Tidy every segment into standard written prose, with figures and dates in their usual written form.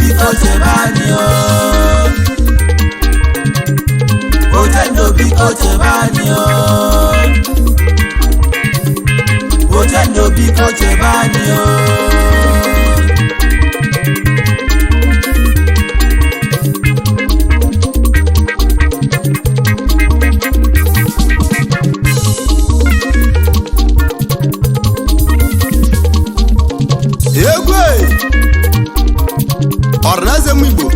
Biko chebe anyị o. Ochendo biko chebe anyị o. Ochendo biko chebe anyị o. Egwu ọrịnaeze m Igbo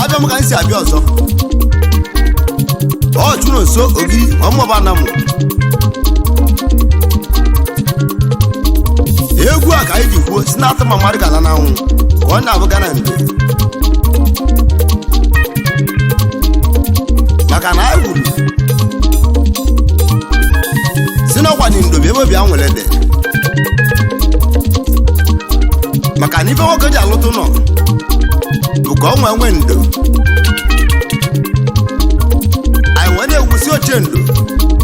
abịa m ka m si abịa ọzọ. Ọ chụrụ nso ogiri ọmụọba na mụ egwu a ka anyị ji kwuo si na-atụ ma mmadụ ga-ala n'anwụ ka ọ na-abụga na mgbe, maka na anyị kwuru si n'ọkwa na ndobi ebe obi anwere dị, maka na ife nwoke ji alụtụ nọ bụ ka ọ nwee nwee ndo. Anyị wee na-egwusi oche ndo,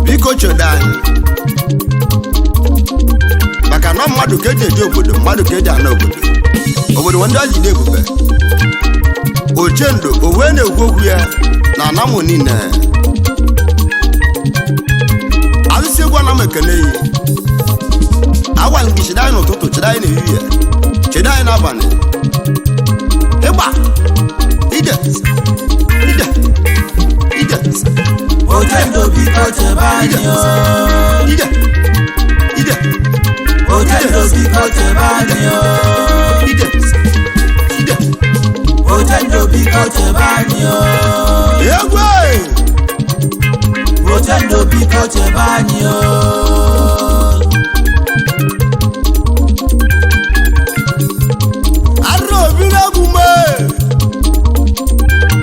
biko chedo anyị, maka na mmadụ ka eji eje obodo, mmadụ ka eji ana obodo, obodo ndị jide ebube. Oche ndo o wee na-ekwu okwu ya na anamụ niile. Alụsị egwu ana m ekele yi agwa gị, chedo anyị n'ụtụtụ, chedo anyị n'ehihie, chedo anyị n'abalị. Ịgba ide ide ide. Ochendo biko chebe anyị o. Ide ide. Ochendo biko chebe anyị o. Ide ide. Ochendo biko chebe anyị o. Egwu! Ochendo biko chebe anyị o. Arịrị obi na-egwu me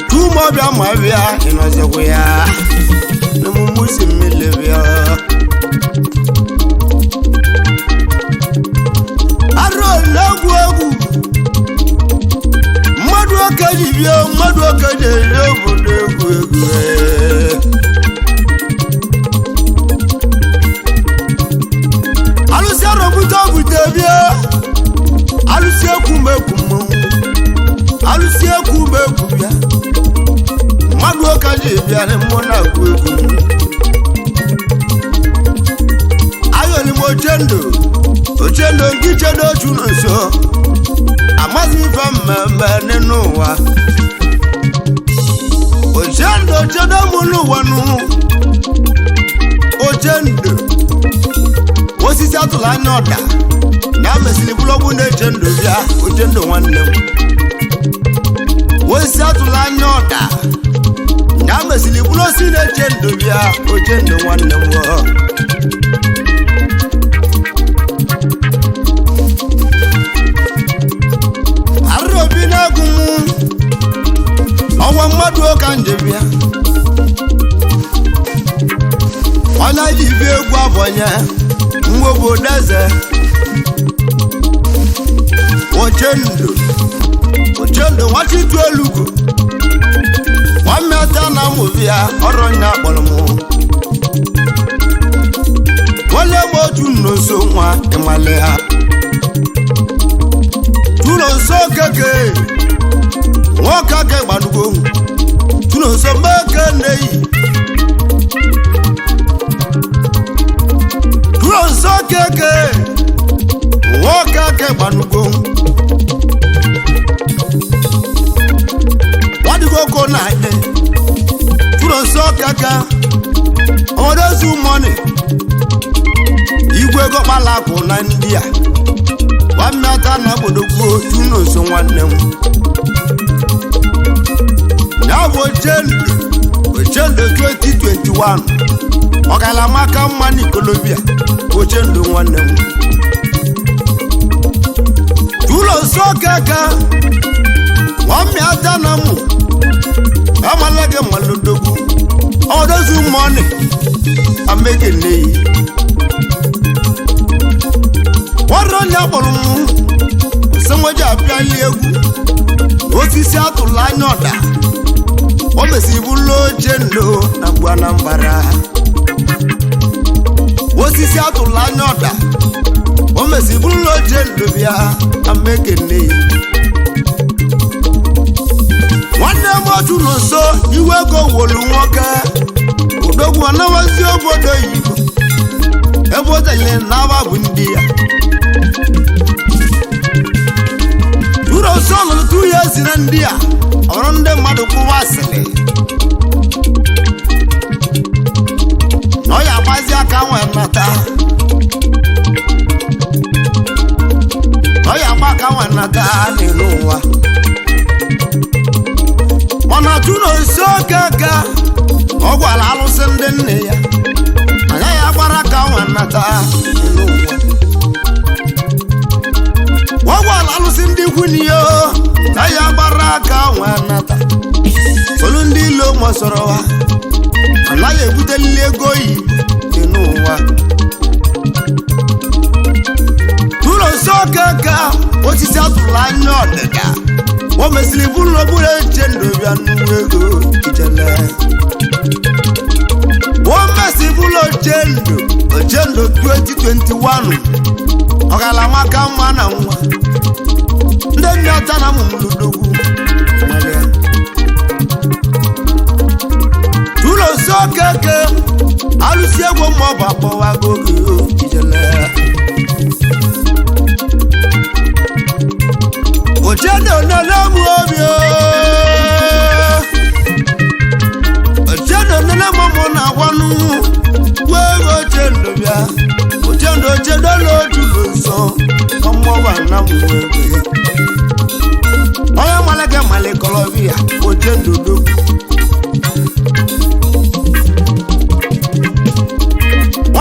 tumọbịa ma bịa ịnọzikwa ya n'emume si mmiri bịa. Arịrị na-egwu egwu mmadụ oke ji bịa, mmadụ oke ji eri obodo egwu egwu ee. Alụsị arọbute obute bịa, alụsị ekwu m ekwu mmanwụ, alụsị ekwu m ekwu bịa, mmadụ ụka ji bịa na mmụọ na-agụ egwu. Ayọli m ochendo, ochendo nke ichedo ochu nọ nso amaghị ife mmemme n'ụwa. Ochendo chedo m n'ụwa nụ. Ochendo osisi atụrụ anya ọda na mesịrị bụrụ na-eche ndụ bịa. Ochendo nwanne m, osisi atụrụ anya ọda na mesịrị bụrụ osisi na-eche ndụ bịa. Ochendo nwanne m o. Arịrị obi na-agụ m ọnwa mmadụ ụka nje bịa, onye ji bi egwu abọnye nwa obodo eze. Ochendo, ochendo nwachitu elugo nwamịata na mụbịa ọrụ nya kpọrọ m wole m otu nnoso nwa ịmale ha tụrụ nso keke nwoke aka gbadugo tụrụ nso meke nneyi tụrụ nso keke nwoke aka gbanugo nwadịgo ko na ade tụrụ nso keke ọmọdézu mọni igwe ego kpalakụ na ndị a nwamịata na obodo kwuo tụrụ nso nwanne m ya bụ ochendo. Ochendo 2021 ọkalamaka mma n'ikolobia. Ochendo nwanne m tụrụ nso keke nwamịata na mụ amala gị malodogwu ọdọzu mọni amekeneyi wọ́n ní akpọ̀rọ̀ mú sẹ́wọ́n abịali egwu osisi atụrụ anya ọda o mesiri bụlụ oche ndo na gbu Anambra. Osisi atụrụ anya ọda o mesiri bụlụ oche ndo bịa amekeneyi. nso iwe ego wolu nwoke odogwu anawazi obodo oyibo ebe o tele n'aba bụ ndị ya tụrụ nso lụrụ ya ezi na ndị a ọrụ ndị mmadụ kwụwa asịrị na ọ ya agbazi aka nwee nata ọ ya agba aka nwee nata n'elu ụwa mana tụrụ nso keke ọ gwara alụsị ndị nne ya agaghị agbara aka nwee nata n'elu ụwa ọ gwara alụsị ndị ikwu na ya agaghị agbara aka nwee nata olu ndị ilo mọsọrọ ha anaghị ebutelili ego oyibo dị n'ụwa tụrụ nso keke osisi atụrụ anya ọdịda o mesịrị bụrụ n'okpuru eche ndụ bịa nnukwu ego ijele o mesịrị bụrụ oche ndụ oche ndụ 2021 ọgala maka mma na nwa ndị mmịata na mụmụludogwu tụrụ nso keke alụsị egwu maọbụ akpọwago oge ijele Ochendo nene mu obi o. Ochendo nene mọmọ na agwanụ. Wee ochendo bịa. Ochendo ochendo n'otu nsọ. Ọmọ wa na mụ egbe. Onye maleke malekọrọ bi ya. Ochendo dokwu.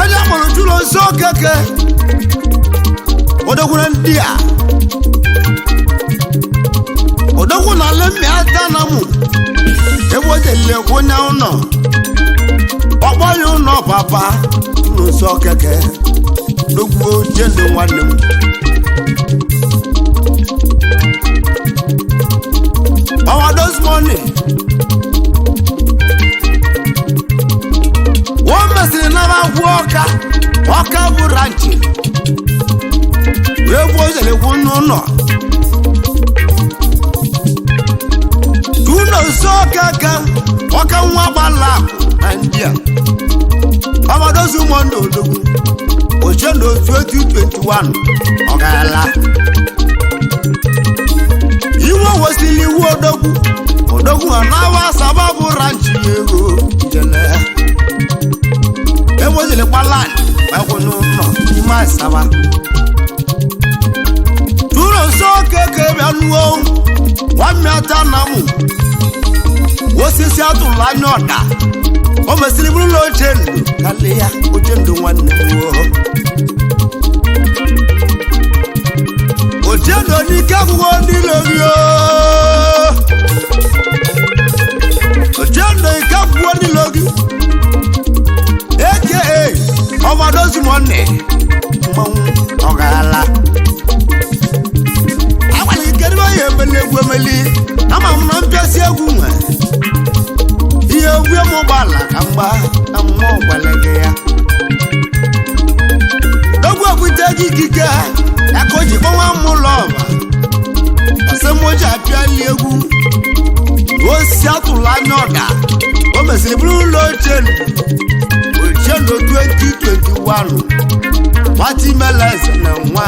Onye mụrụ jụrụ nsọ keke. Odokwuru ndị a. Odogwu na ala mmịata na mụ ebe o jelile kwụnye ụlọ ọkpọ ya ụlọ papa n'ụsọ keke dogbuo jendo nwanne m ọwa those money o mesịrị nara akwụ ọka ọka bụ ranchi wee gbuo jele kwụnye ụlọ tụnụ nso keke ọka nwa gbala akụ na ndị a ọmadozi ụmụndụ odogwu ochendo 2021 ọgaala iwe wesili iwu odogwu odogwu anawa asaba bụ ranchi ego ijele ewezili gbalan ekwụ n'ụlọ n'ime asaba tụrụ nso keke bịa nuo nwamịata na mụ osisi atụrụ anya ọda o mesịrị bụrụ na oche ndụ kalị ya oche ndụ nwanne m oo. Oche ndụ n'ike akwụkwọ ndị lobi oche ndụ ike akwụkwọ ndị lobi aka ọmadozi nwanne mmanwụ ọgala agbalị kedu ihe emeli egwu emeli ama m na mpịasị egwu nwe ihe egwu m ụgbọala ka mgba na mmụọ gwara gị ya egwu ebute gị ikike ya ka o ji kpọnwa m ụlọ ọba ọsị m ji apịali egwu osisi atụrụ anya ọda o mesịrị bụrụ ụlọ oche ndụ oche ndụ 2021 nwata imela eze na nwa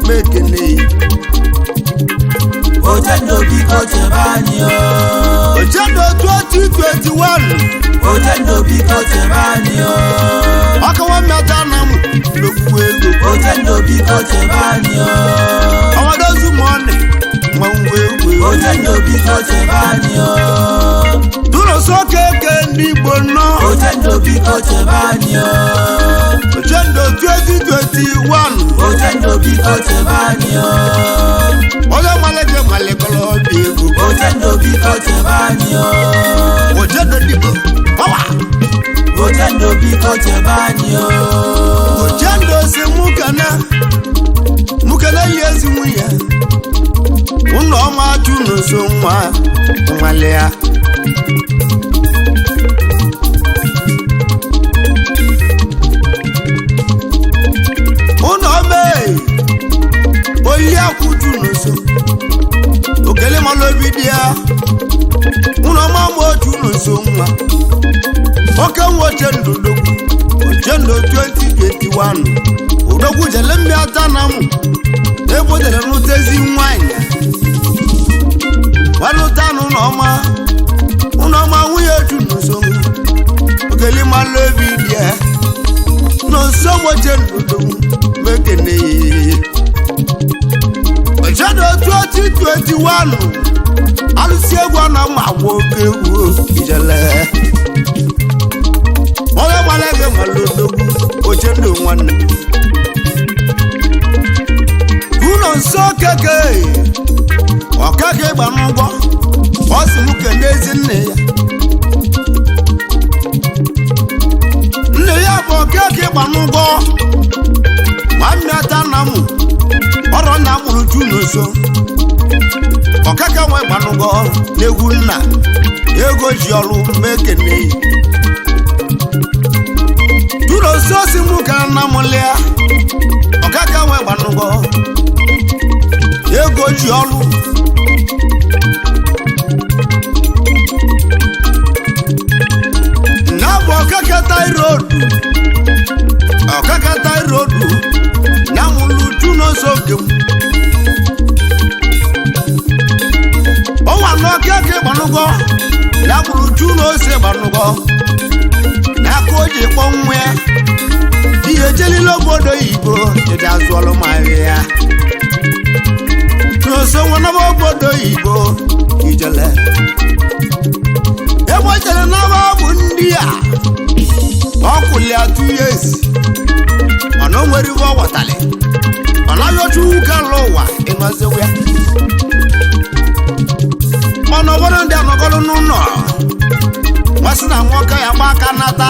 mekeneyi Ochendo biko chebe anyị o. Ochendo 2021 Ochendo biko chebe anyị o. ọkawa mmata na m nnukwu ego Ochendo biko chebe anyị o. ọwadozu mọni mmanwụ egwu Ochendo biko chebe anyị o. tụrụsọ keke ndị Igbo nọ Ochendo biko chebe anyị o. Ochendo 2021 Ochendo biko chebe anyị o. onye maleke malekọrọ ọbịa ego Ochendo biko chebe anyị o. Ochendo ndị Igbo pawa Ochendo biko chebe anyị o. Ochendo si mụ kene yi ezi nwunye ụlọ ọma chụnụso nwa nwale ya ụlọ ọma oli akwụ chụnụso okele mara obi dị ya Ụlọma ma otu ụlọ nso nwa oke nwa Ochendo odogwu Ochendo 2021 odogwu jele mmịata na mụ ebodere n'utezi nwanyị nwanụtanụ ụlọma ụlọma nwunye otu nso ogelimalụ obi dị ya n'nso Ochendo odogwu mekene Ochendo 2021 alụsị egwu a na mma agwa oke egwu ijele onye gbara ego mara odogwu Ochendo nwanne ụlọ nso okeke ọkeke gba n'ụgwọ ọ sị m kene ezi nne ya nne ya bụ okeke gba n'ụgwọ nwanne ata na mụ ọrọ nna mụrụ ju n'nso ọkaka nwe gbanụgọ n'egwu nna ego ji ọrụ mekene tụrụ osi mụ ka nna m lịa ọkaka nwe gbanụgọ ego ji ọrụ na bụ ọkaka tairodu ọkaka tairodu na mụlụ tunoso nke m ọnwa n'ọkịaka gbanụgọ ya bụrụ ju na ose gbanụgọ n'aka o ji kpọ nwa ya ihe jelile obodo oyibo jede azụọlụ ma ya n'ose nwanaba obodo oyibo ijele ebe o jere naba bụ ndị a ọkwụli atụ ya esi mana o nwere iwe ọ ghọtali ọ naghị ochu ụka ala ụwa ịnọziwu ya mana ọbụrụ ndị anọgọlụ n'ụlọ nwasị na nwoke ya gba aka nata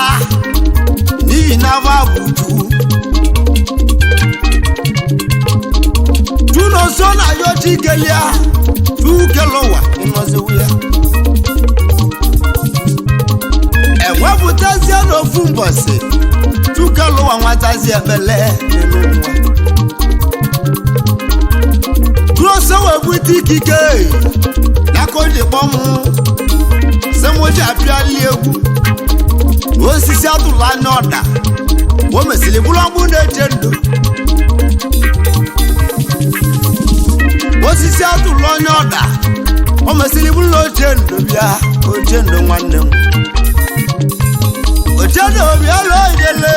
n'ihi na ava bụ uju junoso na yochi kelia chukelụwa ịnọziwu ya ewepụtazie n'ofu mbọsị chukelụwa nwatazi ekpele n'elu nwa junoso wee bute ikike n'aka o ji kpọ mụ sị mụ ji apịali egwu na osisi atụrụ anya ọda o mesịrị bụrụ ọgbụ na-eche ndụ osisi atụrụ anya ọda o mesịrị bụrụ na oche ndụ bịa oche ndụ nwanne m oche ndụ bịa lụọ ijele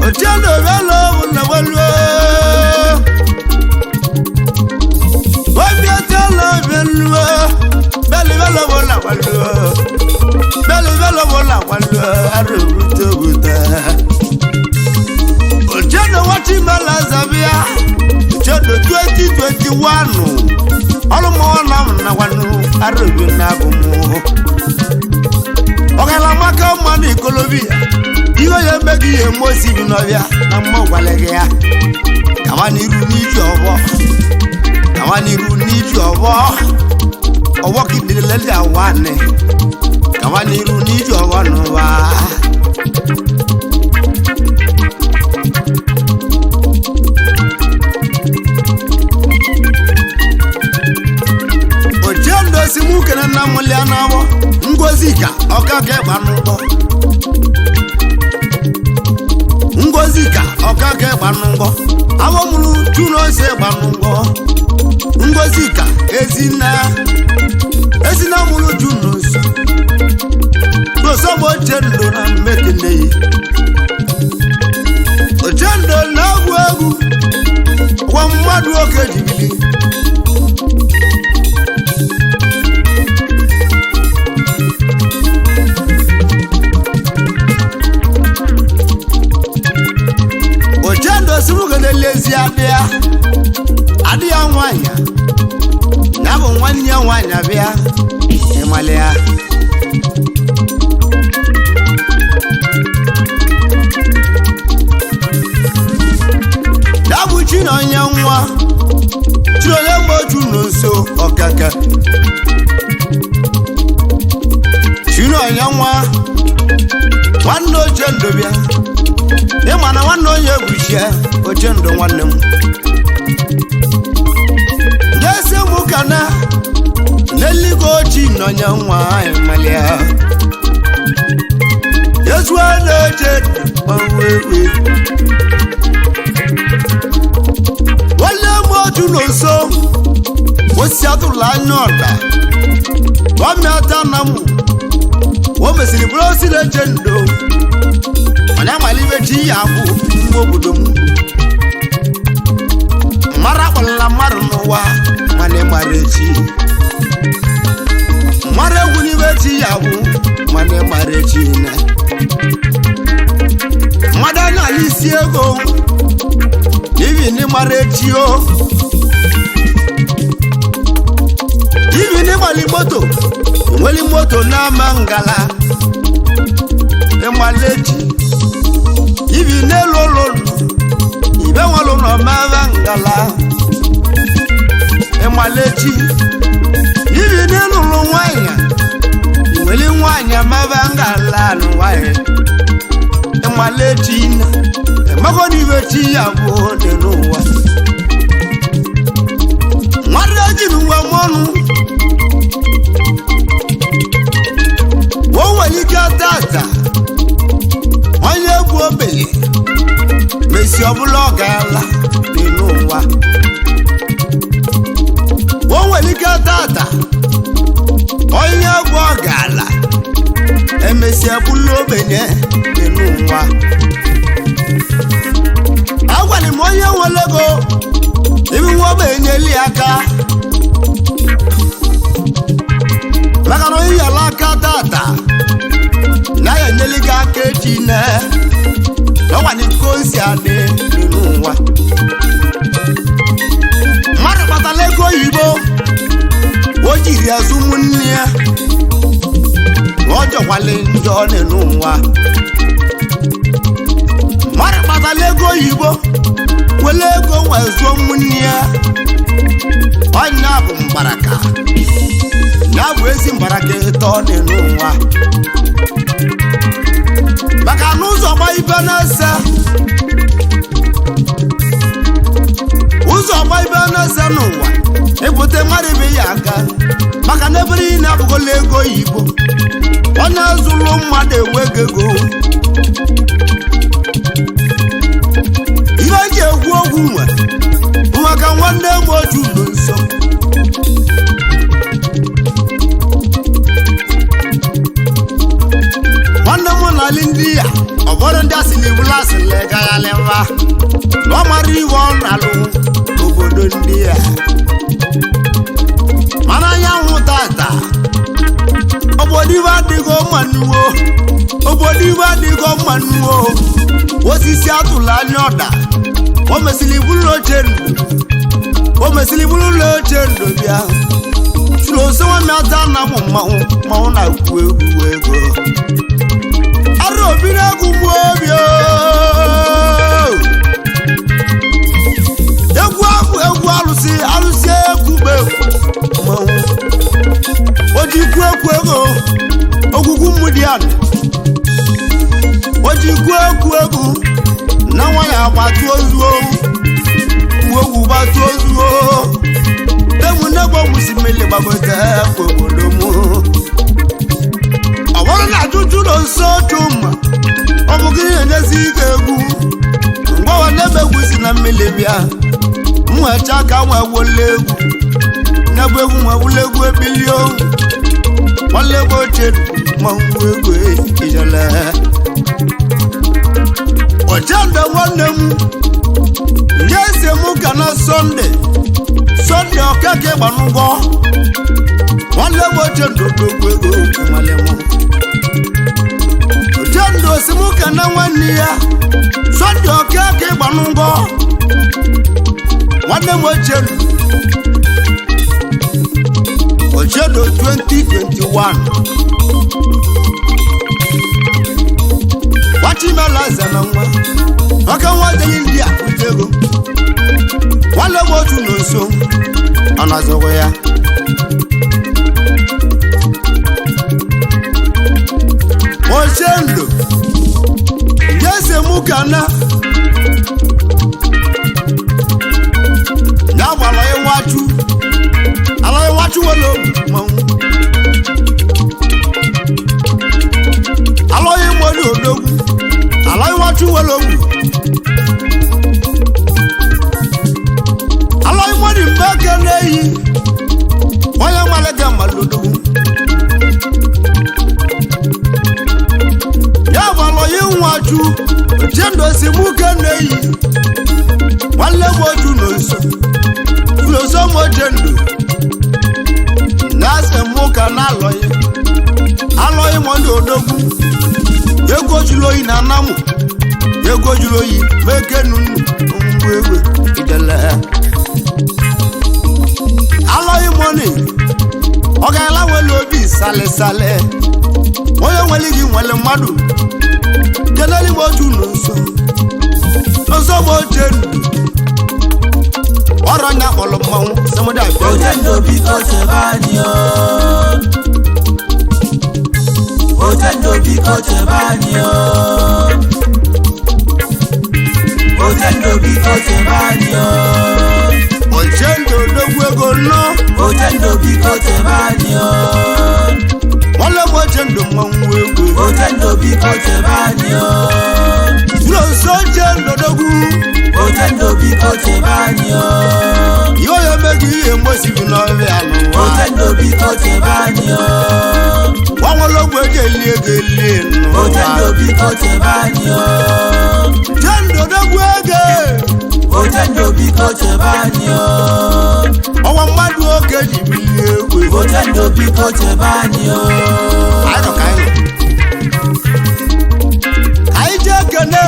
oche ndụ bịa lụọ ụmụnna gbaluo Ochendo wachimala zabia Ochendo 2021 ọlụmọ na m nawanụ arụbi na agụmụ ọgalamaka mma na ikolobia ihe ya emeghị ihe mmosi bi n'ọbịa na mma gwara gị ya gawa n'iru n'iji ọgbọ gawa n'iru n'iji ọgbọ ọgbọ kidile ndị awanị gawa n'iru n'iji ọgbọ n'ụwa Ochendo si mụ kene nna m lịa n'agbọ ngozi ka ọka ka ịgba n'ụgbọ ngozi ka ọka ka ịgba n'ụgbọ awọ mụrụ chunose ịgba n'ụgbọ ngozi ka ezinna ezinna mụrụ chunoso n'osogbo Ochendo na mmekeneyi Ochendo na-egwu egwu gwa mmadụ oke jibili Ochendo simugelelezi adịya adịya nwanyị ya bụ nwanne ya nwanyị abịa ịmalị ya ya bụ Chinonye nwa Chinonye mgbochu nso ọkaka Chinonye nwa nwanne Ochendo bịa ịma na nwanne onye egwuchie Ochendo nwanne m na-ese m kana n'eluigwe ochi nọnye nwa anyị malia Yesu na-eche mmanwụ egwu nwanne m otu n'nso osisi atụrụ anya ọda ọmịata na mụ o mesịrị bụrụ osi na-eche ndo mana amala ibe chi ya abụ nwa obodo m mara akpọlala mmadụ n'ụwa mana ịmara echi mara egwu n'ibe chi ya bụ mana ịmara echi na mmadụ anya ala isi ego ibi ndị mara echi o ibi ndị gbali moto enweli moto na-ama ngala ịmala echi ibi n'elu ụlọ ibe nwalụ na ọmaba ngala ịmala echi ibi n'elu ụlọ nwanyị enweli nwanyị amaba ngala n'ụwa ịmala echi na emego n'ibe chi ya bụ dị n'ụwa nwanne jiri nwa m ọnụ o nwere ike tata onye egwu ogbenye mesi ọbụla ọ gaala dị n'ụwa o nwere ike tata onye egwu ọ gaala emesi ebụla ogbenye dị n'ụwa agwara m onye nwere ego ibi nwa ogbenye li aka maka na onye yala aka tata na ya enyeli gị aka echi ne n'ọnwa iko si adị n'ụwa mmadụ kpatara ego oyibo o jiri azụ ụmụnne ya na ọ jọkwali njọ n'ụwa mmadụ kpatara ego oyibo wele ego wee zụọ ụmụnne ya ọnya bụ mgbaraka ya bụ ezi mgbaraka ịtọ dị n'ụwa maka na ụzọ gba ibe na-ese ụzọ gba ibe na-ese n'ụwa ebute mmadụ ibe ya aka maka na ebe niile abụgola ego oyibo onye zụrụ mmadụ enweghị ego ihe eji egwu ogwu nwe bụ maka nwanne m otu ụlọ nso nwanne m na-alị ndị ya ọ bụrụ ndị asịlị bụla asịlị gaghalịwa na ọ mara iwe ọ na-alụ obodo ndị ya mana anyanwụ tata obodo iwe adịghị mmanuo obodo iwe adịghị mmanuo osisi atụrụ anya ọda o mesịrị bụrụ oche ndụ o mesịrị bụrụ ụlọ oche ndụ bịa tụrụ ose nwanne ata na mụ mmanwụ mmanwụ na-ekwu egwu ego arụ obi na-egwu mgbu obi oo. Egwu abụ egwu alụsị alụsị egwu bụ egwu mmanwụ o ji kwu ekwu ego ogwugwu mmụdị anị o ji kwu ekwu egwu na nwa ya agbatu ozuo ogwu gbatu ozuo temu nnegbo nwụsi mmiri gbagote obodo m ọ bụrụ na ajụjụ na nso otu mma ọ bụ gịnị na-enyezi ike egwu mgbawa n'ebe egwu si na mmiri bịa m wecha aka nwee wole egwu n'ebe egwu nwee wule egwu ebili owu nwanne egwu ochie mmanwụ egwu ijele ochendo nwanne m nye ese m ka na sọnde sọnde okeke gbanụgwọ nwanne m ochendo gbogbo ego nwanne m ochendo si m ka na nwanne ya sọnde okeke gbanụgwọ nwanne m ochendo ochendo 2021 nwachimela eze na nwa maka nwa dịghị ndị a bute ego nwanne m otu na nso ọ na-azọkwa ya ochendo ndị eze mụ ka na ya gbara ịwachu Mmanwụ alọghị mmadụ odogwu alọghị nwachu nwere ogwu alọghị mmadụ mgbe ekele eyi onye nwere gị mmadụ odogwu ya bụ alọghị nwachu ochendo si mụ kene eyi nwanne m oju n'oso n'oso m ochendo na-asị mụ ka na-alọghị alọghị mmadụ odogwu ego juru oyi na anamụ ego juru oyi mekenu mgbe egbe idele alọghị mọni ọ ga-ala nwere obi salịsalị onye nwere gị nwere mmadụ keneli m otu n'nso nso m oche ndụ ọrụ anya kpọrọ mmanwụ sọmọdé abịa Ochendo biko chebe anyị o. Ochendo biko chebe anyị o. Ochendo biko chebe anyị o. Oche ndụ odogwu ego nọ. Ochendo biko chebe anyị o. Nwanne m oche ndụ mmanwụ egwu. Ochendo biko chebe anyị o. Nso oche ndụ odogwu. Ochendo biko chebe anyị o. Ihe onye meghị ihe mgbosiri n'ọrịa n'ụwa. Ochendo biko chebe anyị o. Gbanwere ogwe eji eli ego elie n'ụwa. Ochendo biko chebe anyị o. Chendo odogwu ego. Ochendo biko chebe anyị o. Ọnwa mmadụ oge ji bilie egwu. Ochendo biko chebe anyị o. Anyị nọ ka anyị nọ. Anyị jee kene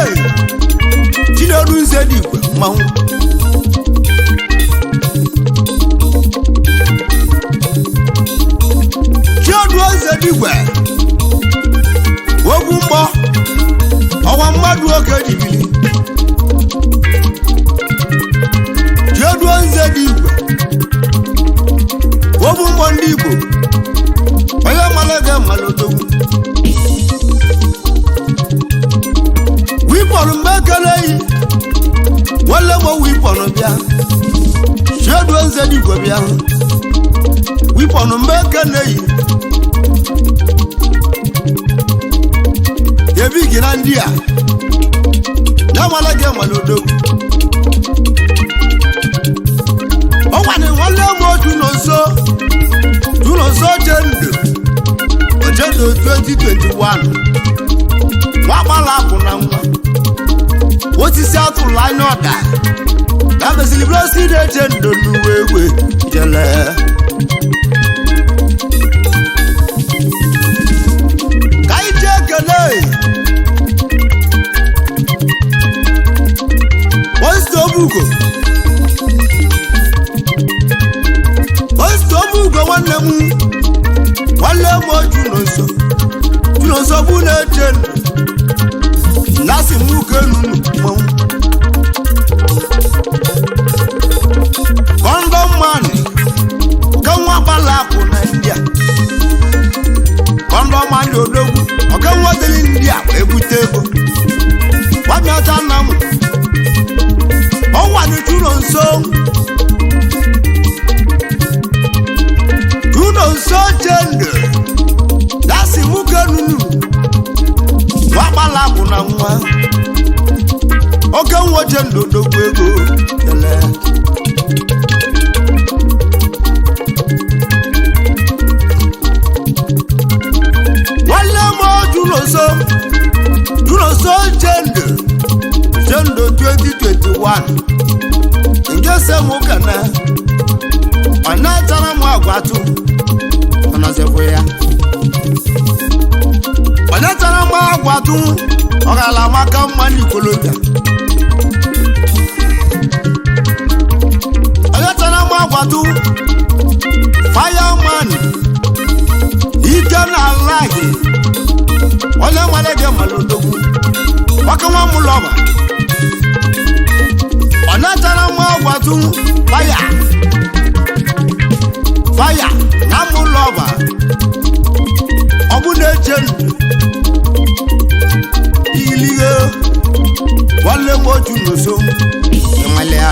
Chinedu Nze dị igwe mmanwụ. Chinedu Nze dị igwe ogwu mgbọ ọnwa mmadụ oge ji bili. Chinedu Nze dị igwe ogwu mgbọ ndị Igbo onye mara ga mara odogwu wipọrọ mgbe ekele yi nwanne m wipọrọ bịa chiedu nze dịgwe bịa wipọrọ mgbe ekele yi ebi gị na ndị a ya mara ga mara odogwu ọ nwanne nwanne m otu nọ nso tụnọsọ chendo ochendo 2021 nwa gbala apụ na nwa osisi atụrụ anya ọda ya mesịrị bụrụ osi na-eche ndo n'uwe egwe jele ka anyị jee kele osisi obugo osisi obugo nwanne m nwanne m oju n'nso n'nso bụ na-eche ndụ nasi m nwoke nunu mmanwụ kọndọm mani oke nwa gbala akwụ na india kọndọm mani odogwu oke nwa dịrị india wee bute ego nwabịata nna m ọnwa dị tụrụ nso tụrụ nso chendụ dasi nwoke nunu nwa gbala akwụ na nwa oke nwa chendụ odogwu ego ele. Nwanne m jụrụ nso chendụ chendụ 2021 nke se m kana ọ na-achara m agwa atụ ọ nọzikwa ya ọ na-achara m agwa atụ ọ gara amaka mma n'ikolobịa ọ na-achara m agwa atụ fireman ike na ala gị onye nwere gị mara odogwu nwoke nwa m lọba ọ na-achara m agwa atụ fire faya na mụ lọba ọ bụ na-eche ndụ ilighe nwanne m otu n'oso ịnwale ya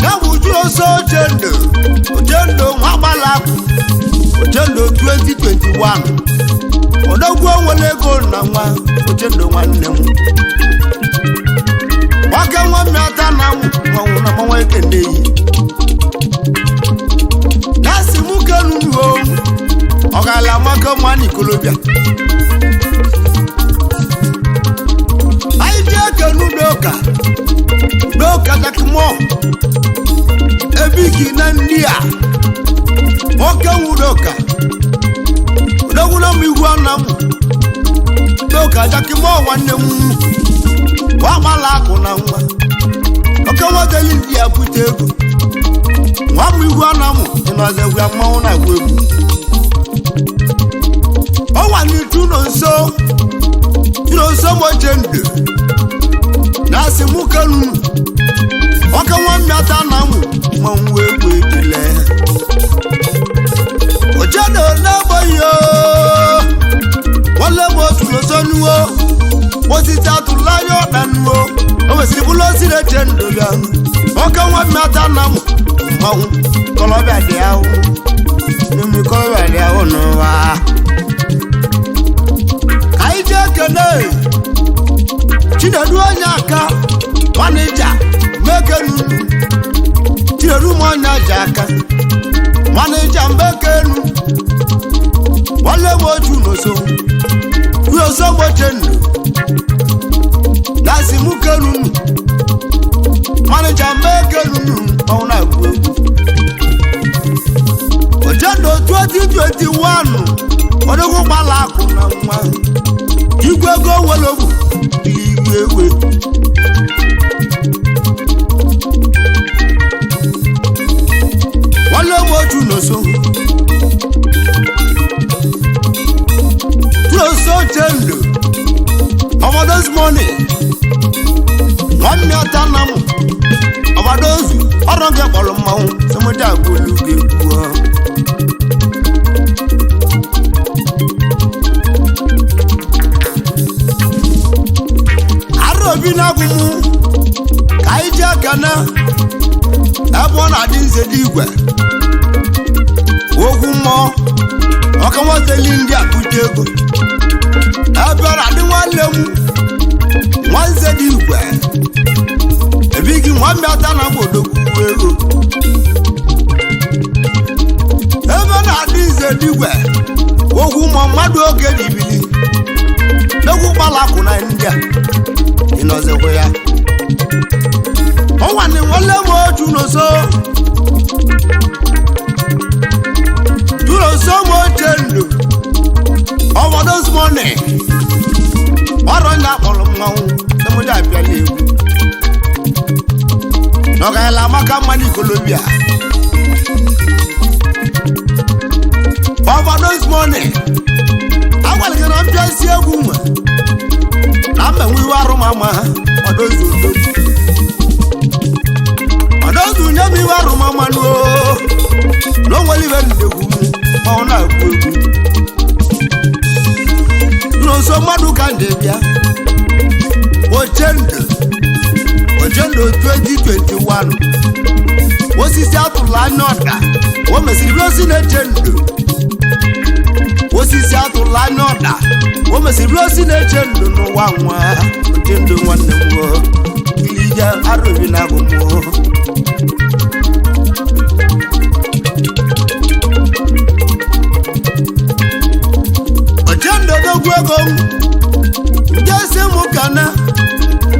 ya bụ uju oso oche ndụ 2021 odogwu onwere ego na nwa Ochendo nwanne m nwoke nwa mmịata na mmanwụ na mmanwụ ekene yi na-asị m kenunuo ọ gaala amaka mma n'ikolobịa anyị ji ekenu n'ụka n'ụka takimọ ebiki na ndị a nwoke nwudoka odogwuna m igwe nna m n'ụka takimọ nwanne m nwa akụ na nwa oke nwetali ndị ya bute ego nwa m igwe nna m ịnọzegwu ya mmanwụ na-agwa egwu ọnwa n'itu nọ nso nọ nso moche ndụ na-asị mụ kenu nwoke nwa mmịata na mụ mmanwụ egwu ebile ochedo n'egbeghị nwanne m otu n'osonuo osisi atụrụ anya ọkpa nuo o mesịrị bụrụ osi na-eche ndụ bịa nwoke nwa mmịata na mụ mmanwụ kọlọbịa dị ahụ n'ime kọlọbịa dị ahụ n'ụwa anyị jee kene Chinedu onye aka manija mekenu Chinedu m onye aja aka manija mbekenu nwanne m otu n'oso n'oso mochendu na-asị mụ kenunu manija mbekenunu ọnwụ na-agwụ egwu Ochendo 2021 odogwu gbala akụ na nwa igwe ego nwere ogwu igwe egwe nwanne m otu n'oso tuoso chendo overdose money nwanne ọta na m overdose ọrụ gị kpọrọ mmanwụ somodi agwolu gị egwu obi na-agwụ mụ ka anyị jee kana ebe ọ na-adị nze dị igwe okwu mmụọ ọka nwateli ndị akpụte ego ebe ọ na-adị nwanne m nwanze dị igwe ebighị nwa mbịata na odogwu ego ebe ọ na-adị nze dị igwe okwu mmụọ mmadụ oge dibili n'egwu kpalakụ na ndị a ịnọzikwa ya ọnwa ni nwanne m otu n'oso tụrụ m oche ndụ overdose money ọrụ ndị akpọrọ mmanwụ semụdị abịala egwu n'ọgarala amaka mma n'ikolobia overdose money agwara gị na mpịasị egwu nwe na mmenwe iwe arụ ma ama ha ọdọzu ọdọzu nye m iwe arụ ma ama nuo na onwere ibe ndegwu m ma ọ na-agwụ egwu nso mmadụ ka nde bịa Ochendo Ochendo 2021 osisi atụrụ anya ọda o mesịrị bụrụ osi na-eche ndụ osisi atụrụ anya ọda o mesịrị bụrụ osi na-eche ndụ n'ụwa nwa Ochendo nwanne m o ilije arụbi na agụ m o. Ochendo dogwu ego m nke si mụ kana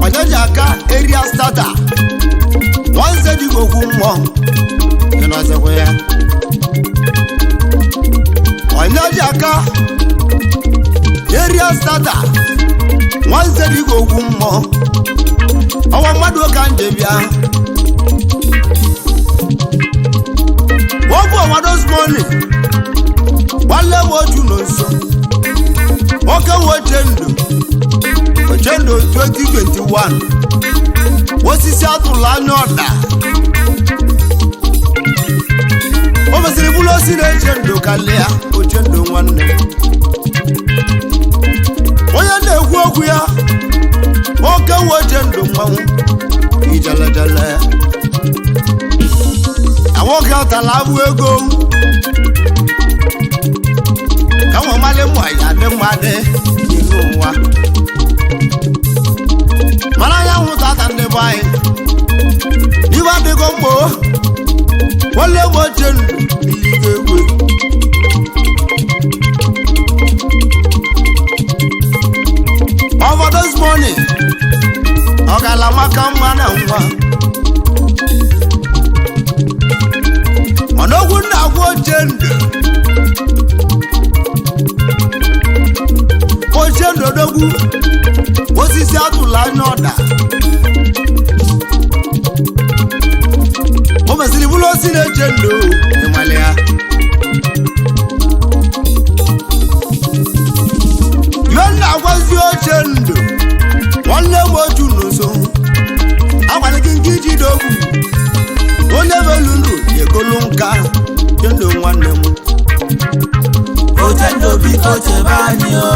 ọjaji aka eria stata nwanze dịgị okwu mmụọ ịnọzikwa ya ọjaji aka eria stata nwanze dịgị okwu mmụọ ọnwa mmadụ ka nje bịa okwu ọwados money nwanne m otu nọ nso nwoke nwe Ochendo Ochendo 2021 osisi atụrụ anya ọda o mesịrị bụrụ osi na-eche ndụ kalịa Ochendo nwanne m onye na-ekwu okwu ya nwoke nwe Ochendo mmanwụ ijelejele na nwoke atala abụ ego ka nwa mma ya dị mma dị n'ime ụwa mana anyanwụ tata ndị be anyị ibe adịgo mgbo nwanne m ochie ndụ iligo egwe overdose money ọ gala maka mma na nwa mana okwu nna agwa ochie ndụ ochie ndụ odogwu osisi atụla anya ọda o mesịrị bụrụ osi na-eche ndụ ịmali ya ihe nna agwazi oche ndụ nwanne m otu n'ụzọ agwara gị nke iji dogwu onye belu ndụ egolu nka che ndụ nwanne m Ochendo biko chebe anyị o.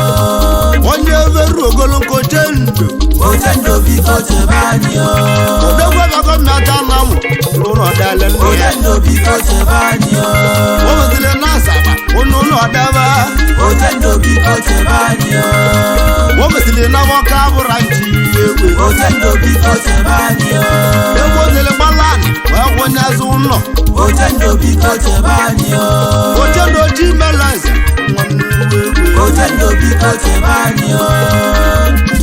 onye veru ogolo nka oche ndụ Ochendo biko chebe anyị o. odogwu ọbịakọ mmata na mụ n'ụlọ dale ndụ ya Ochendo biko chebe anyị o. o mesịrị na asaba onye ụlọ debe Ochendo biko chebe anyị o. o mesịrị na nwoke abụra nchi egwe Ochendo biko chebe anyị o. egwu ozele gbalanị wee kwụnye azụ ụlọ Ochendo biko chebe anyị o. oche na oji meleze nwanne egwe Ochendo biko chebe anyị o.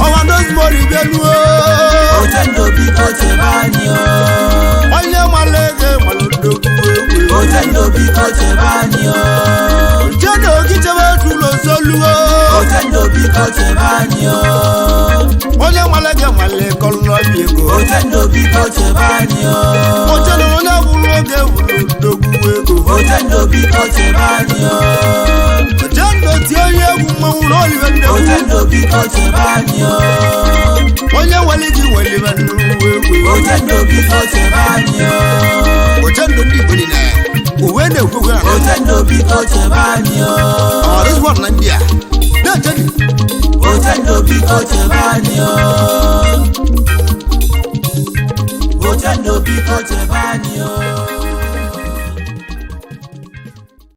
ọwa dozimori bịanuo Ochendo biko chebe anyị o. onye mara ego mara odogwu egwe Ochendo biko chebe anyị o. oche na ogichebe tụlụ ozoluo Ochendo biko chebe anyị o. onye mara ego mara ịkọlọbi ego Ochendo biko chebe anyị o. oche na onye bụrụ oge bụrụ odogwu ego Ochendo biko chebe anyị o. oche na otie onye egwu mmanwụ na olive nnegwu Ochendo biko chebe anyị o. onye nwere gị nwere nnukwu egwu Ochendo biko chebe anyị o. oche ndụ ndị Igbo niile uwe na-ekwekwe na Ochendo biko chebe anyị o. ọrịzbọn na ndị a na-eche gị Ochendo biko chebe anyị o. Ochendo biko chebe anyị o.